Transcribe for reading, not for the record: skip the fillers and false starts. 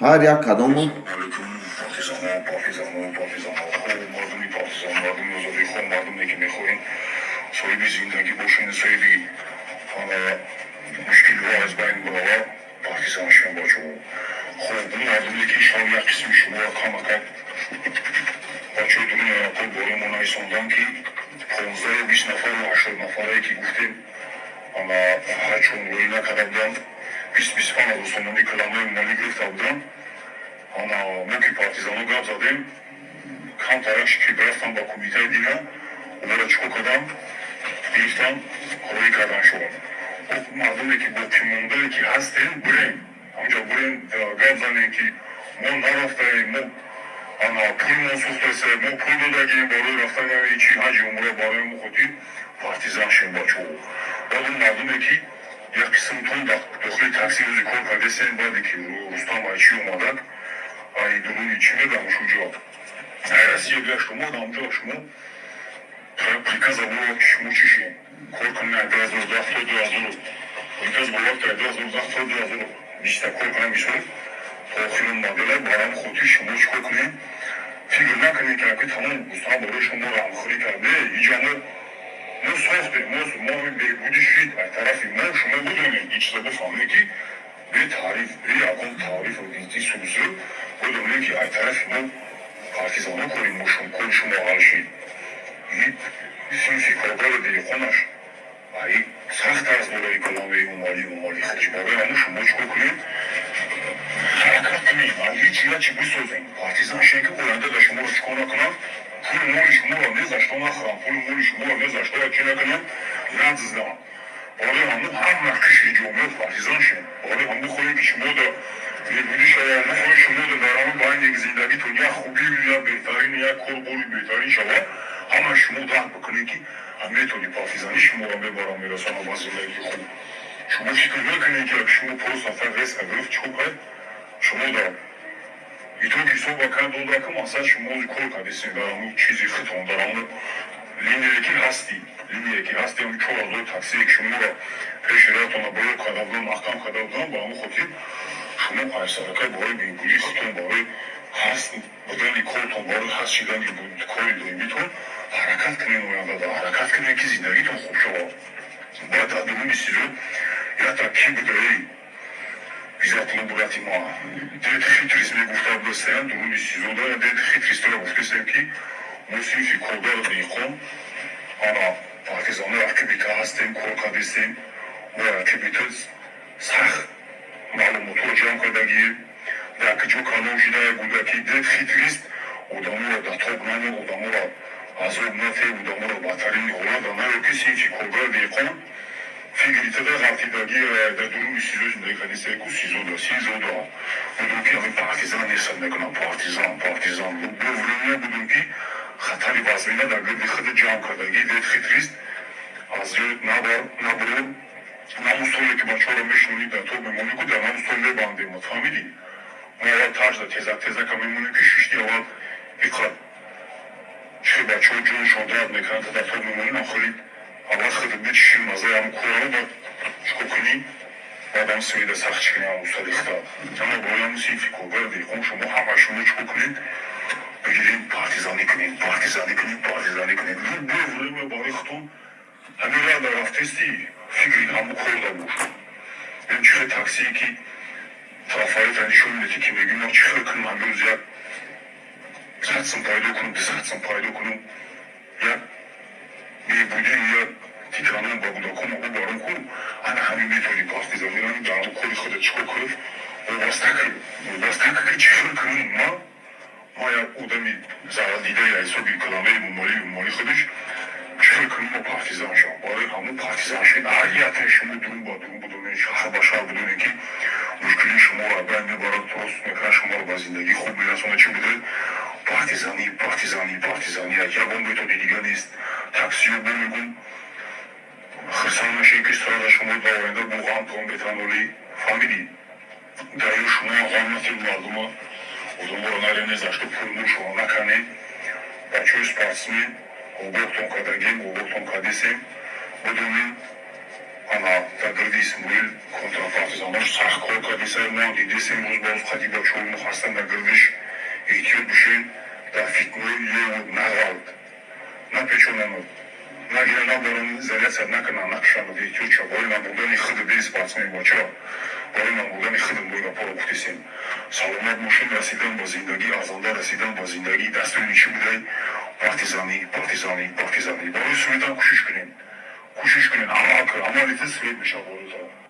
Ҳар як кадому. Алейкум, партизано, партизано, партизано, хо, мардуми партизан, мардуми озодихоҳ, мардуме, ки мехоҳем соҳиби зиндагӣ бошем, соҳиби мушкилиҳо аз байн барова, партизан шем, бачаҳо. Хоб, он мардуме, ки шав як қисми шуморо камакак бачаҳои дуруни аэропорт бораи мо нависонданд, ки 15-ю 20 нафару 80 нафарае, ки гуфтем, ана ҳачун рӯй накарда буданд, 20-25 ҳазор сомонӣ каламаи молӣ гирифта буданд. Ана мо ки партизано гап задем, камтараш ки рафтам ба кумитаи дина, онро чикор кардам, гирифтам, рӯй кардан шуд. Мардуме, ки боқимондае, ки ҳастем, бурем ҳамҷо, бурем, гап занем, ки мо нарафтаем, мо ана пулмон сӯхтасе, мо пул додагем барои рафтани чи ҳаҷи умра. Барои мо хотир партизан шем, бачаҳо. Баъд он мардуме, ки як қисмтон дохили такси рӯзи кор кардесем, баъде ки Рустам айчи омадак, ай дуруни чӣ мегам, шуҷо, ай Россия гашт омад, ҳамҷо шумо приказа буд, ки шумо чӣ шем, кор кунем, ай 2010 то 2000 приказ буд, ки ай 2010 то 2020 кор кунем. Мисол, то охири модела. Барам хотир шумо чӣ кор кунем, фикр накунем, ки аки тамом Рустам барои шумо раҳмхӯрӣ кард. Не, иҷа мо сохтем, мо беҳбудӣ шид ай тарафи мо. Шумо бидонед, ин чиза бифаҳмед, ки бетаъриф, бе ягон таърифу сузу бидонед, ки ай тарафи мо партизано кори мо кори шумо ҳал шид. Синфи коргари деҳқонаш ай сахт аст барои каломи Эмомалӣ худаш. Барои ҳамон шумо чӣ кор кунед? Ҳаракат кунем, ҳеҷ ячи бисозем, партизан шем, ки оянда дар шуморо чӣ кор накунанд, пули моли шуморо незашто нахӯранд, пули моли шуморо незашто чӣ накунанд, надизданд. Барои ҳамон ҳама қишри ҷомеа партизан шем. Барои ҳамон хоҳем, ки шумо да беҳбудӣ шавад, мо хоҳем, шумо да дар ҳамон байни зиндагитон як хубию як беҳтарин, як корбори беҳтарин шавад. Ҳама шумо дарк бикунед, ки методи партизанӣ шуморо мебарам, мерасонам ба зиндагии хуб. Шумо фикр накунед, ки шумо просто так резко гирифт, чӣ кор кард, шумо дар итоги ҳисоба кард дода, ки масалан шумо кор кардесен дар ҳамон чизи худтон, дар ҳамон линияе, ки ҳастӣ, ҳамон 4000 таксие, ки шуморо пеши роҳатона боло карда буданд, маҳкам карда буданд. Ба ҳамон хотир шумо айсаракай барои беҳбудии худтон, барои ҳаст будани кортон, барои ҳаст шидани кори доимитон ҳаракат кунед. Ояндада ҳаракат кунед, ки зиндагитон хуб шавад. Бояд дар дуруни СИЗО якта ки будаи, Иззатулло брати ма, дед хитрис мегуфта будасеям дуруни СИЗО да. Дед хитрис тора гуфтесем, ки мо синфи коргар деҳқон, ана партизанои ақибита ҳастем, кор кардесем, мо ақибита сахт маълумотҳоро ҷамъ кардагием, дар куҷо калон шуда гудаки. Дед хитрист одаморо да тоб намон, одаморо азоб нате, одаморо бадтарин ҳолат наё, ки синфи коргар деҳқон фикритада ғалтидагӣ дар дуруни СИЗО зиндагӣ кардесеку. СИЗОда, СИЗОда будум, ки ҳамин партизан нестад мекунам, партизан, партизан любое время будум, ки хатари вазмина дар гирди худ ҷамъ кардагӣ. Дед хитрист аз ёд набар, набур. Намустоле, ки бачаҳоро мешунонӣ, дар тоб мемонӣ, ку дар намустол мебандем, фаҳмидӣ? Мо аввал тажда тезак тезака мемонем, ки шишти аввал иқад чӣ бачаҳо ҷоншон дард мекунанд, дар тоб мемонӣ, нахоли аввал худат бичиши маззаи ҳамн корро, баъд чикор кунӣ, баъд ҳам свида сахт чӣ кунӣ, ҳам устади худат. Ама барои ҳамн синфи коргар деҳқон шумо ҳама шумо чикор кунед? Бигирем, партизанӣ кунем, партизанӣ кунем, партизанӣ кунем любое время. Барои худтон ҳамин роҳ дар рафтести, фикри ҳамун кор да бош. Ин чӣ хел таксие, ки трафарета нишон медиҳӣ, ки мегӯӣ, ман чӣ хел кунам, ҳамин рӯз як 100 сум пайдо кунам, 200 сум пайдо кунам, як беҳбудию як тикранон ба кӯдакон бубарам ку. Ана ҳамин методи партизанӣ дар ҳамун кори худат чӣ кор кунӣ, вобаста кун, вобаста ки чӣ хел кунам. Ма як одами зарардидаи ҳисоби каламаи Эмомалӣ худаш чӣ хел кунам, ма партизан шавам? Барои ҳамун партизан шавед. Ҳар яке шумо дурун ба дурун будонед, шаҳр ба шаҳр будонед, ки мушкилии шуморо аз байн мебарад, рост мекунад, шуморо ба зиндагии хуб мерасонад. Чӣ будед? Партизанӣ, партизанӣ, партизанӣ, ягон методи дига нест. Таксиё бо мегум, хирсан нашед, ки сразу шумо дар оянда бо ғам бетаноли, фаҳмидӣ? Дар ё шумо ғам натед, мардума, одаморо нарене, зашто пулмушро наканед. Бачаҳои спортсмен, огоҳтон кардагем, огоҳтон кардесем, будонем. Ана дар гирди Исмоил контрапартизанош сахт кор кардисай. Мо дидесем, рӯз ба рӯз қади бачаҳои мо ҳастанд дар гирдиш. Эҳтиёт бошен, дар фитнаи левый нағалт, напечонанад, нагира, набаран, изоляция накунанд, накушанад. Эҳтиёт ша барои набурдани худ бе спортсмен бача, барои набурдани худ мо гапҳоро гуфтесем. Саломат бошед. Расидан ба зиндагӣ, арзанда расидан ба зиндагӣ дастури чӣ будай? Партизанӣ, партизанӣ, партизанӣ. Барои суветам кӯшиш кунем, кӯшиш кунем, амал кун, амали ту свет мешавад болотар.